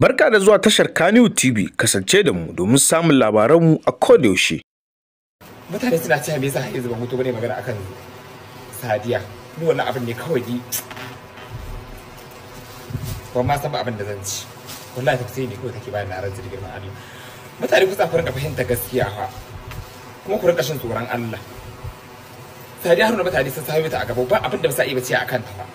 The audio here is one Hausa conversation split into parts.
Barka da zuwa tashar Kannywood TV, kasance da mu domin samun labaranmu a kodayaushe. Mutane suna cewa me yasa har yanzu ban hutu bane magana akan Sadiya. Ni wannan abin ne kawai ni ban ma san ba abin da zan ci. Wallahi tafsiri ne kawai take bani na ran girman Allah. Mutane ku ku rinka fahimta gaskiya fa. Kuma ku rinka shin tsoron Allah. Sadiya Haruna mutane sun same ta a gaba ba abin da ba sa iya bace akan ta ba.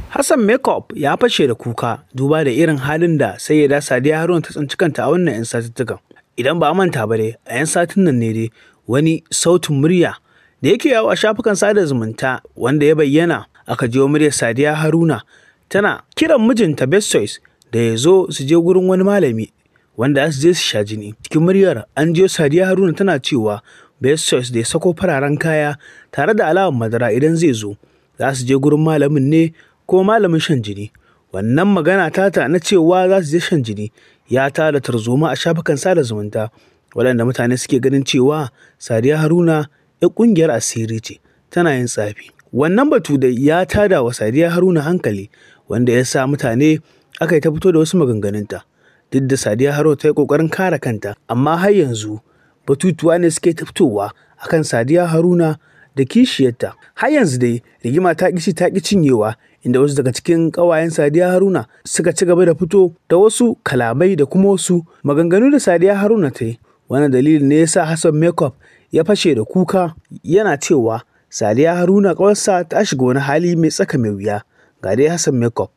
Hassan Makeup ya fashe da kuka duba da irin halin da Sayyada Sadiya Haruna ta tsinci kanta a wannan 'yan satuttukan. Idan ba a manta ba dai, a 'yan satin nan ne dai wani sautin murya da yake yawo a shafukan sada zumunta wanda ya bayyana aka jiyo muryar Sadiya Haruna tana kiran mijinta Best Choice da ya zo su je gurin wani malami wanda za su je su sha jini. Cikin muryar an jiyo Sadiya Haruna tana cewa Best Choice da ya sako fararen kaya tare da alamar madara idan zai zo. Za su je gurin malamin ne ko malamin shan jini. Wannan magana tata na cewa za su je shan jini ya tada tarzoma a shafukan sada zumunta waɗanda mutane suke ganin cewa Sadiya Haruna 'yar ƙungiyar asiri ce tana yin tsafi. Wannan batu dai ya tada wa Sadiya Haruna hankali wanda ya sa mutane aka yi ta fito da wasu maganganunta. Duk da Sadiya Haruna ta yi ƙoƙarin kare kanta, amma har yanzu batutuwa ne suke ta fitowa akan Sadiya Haruna da kishiyarta. Har yanzu dai rigima ta ƙi ci ta ƙi cinyewa inda wasu daga cikin ƙawayen Sadiya Haruna suka ci gaba da fito da wasu kalamai da kuma wasu maganganu da Sadiya Haruna ta yi. Wannan dalilin ne ya sa Hassan Makeup ya fashe da kuka yana cewa Sadiya Haruna ƙawarsa ta shiga wani hali mai tsaka mai wuya. Ga dai Hassan Makeup.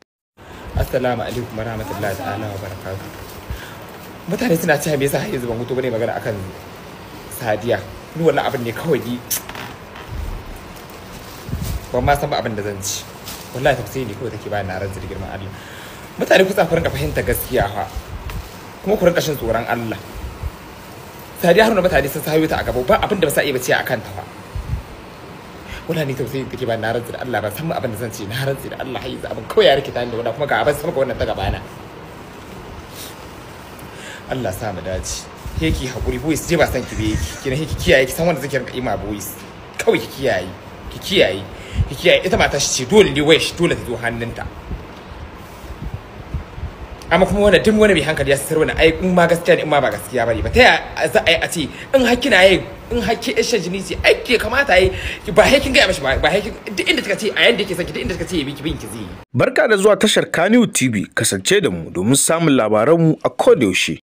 Assalamu alaikum warahmatullahi ta'ala wa barakatuh. Mutane suna cewa me yasa har yanzu ban hutu bane magana akan Sadiya. Ni wannan abin ne kawai ni ban ma san ba abin da zan ci. Wallahi tafsiri ne kawai take bani na ran girman Allah. Mutane ku ku rinka fahimta gaskiya fa. Kuma ku rinka shin tsoron Allah. Sadiya Haruna mutane sun sayo ta a gaba ba abin da ba sa iya bace akan ta fa. Wallahi ni tausayi take ba na rantsi da Allah ban san abin da zan ce, na rantsi da Allah har yanzu abin kawai ya rikita ni da wannan kuma ga abin sama ga wannan ta gaba na. Allah sa mu dace. Heki hakuri boys je ba san ki be yake. Kina heki kiyaye ki san wanda zake rinka ima boys. Kawai ki kiyaye. Ki kiyaye. Ki kiyaye ita mata shi ce dole ne wai shi dole ta zo hannunta. Amma kuma wannan duk wani mai hankali ya san wani ai in ma gaskiya ne in ma ba gaskiya bane ba. Ta ya za a yi a ce in hakki na yi in hakki yar shan jini ce ai ke kamata yi ba sai kin gaya mashi ba, ba sai kin duk inda kika ce a yanda yake son ki duk inda kika ce ya bi ki bin ki zai yi. Barka da zuwa tashar Kannywood TV, kasance da mu domin samun labaranmu a kodayaushe.